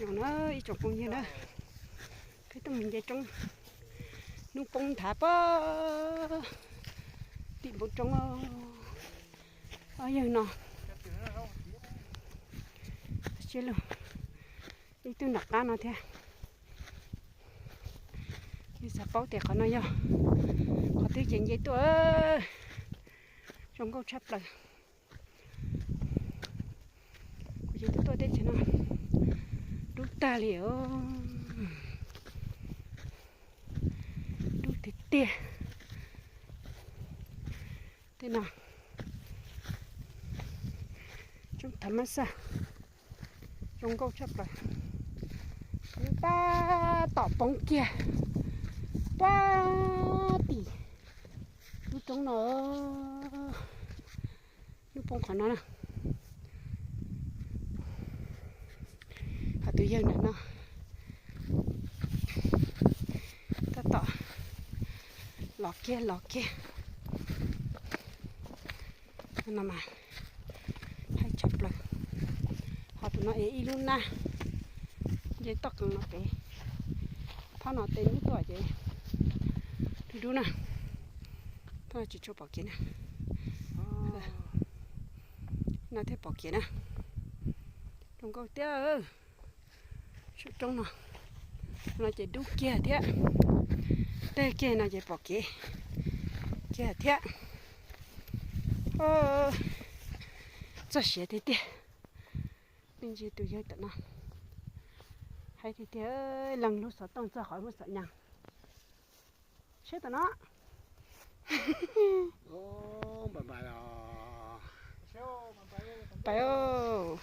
Na ib tsoom phooj ywg na, peb tuaj mus nce roob, hnub poob nthav pab tim npoo roob ob yawg no. Ib tug nram qab no thiab. Yus xav paub tias qhov no yog qhov twg ces nce tuaj, zoo nkauj tshaj plaws. Kuv ces tuaj tuaj teb chaws no dub tag li os. Dub tiag tiag. Tej no tsob thav mab xaj zoo nkauj tshaj plaws. Tab tom poob kiag puag tim lub roob no. Hnub poob qhov no na. Qhov tus yawg ntawm no tab tom los kiag los kiag. No mas haib tshaj plaws. Ho tus no es ib lub nab, nce toj qees no pem, phab no tes nub tuaj ces dub dub na. Tsis tshua pom kev na. No thiaj pom kev na. Zoo nkauj tiag. Saum roob no, no ces dub kiag thiab. Tej kiag no ces pom kev kiag thiab. Txog siav tiag tiag. Me ntsis tus yawg tom no, haib tiag tiag, leej lub xov tooj txog qhov lub xov nyas. Seb tom no. Pais,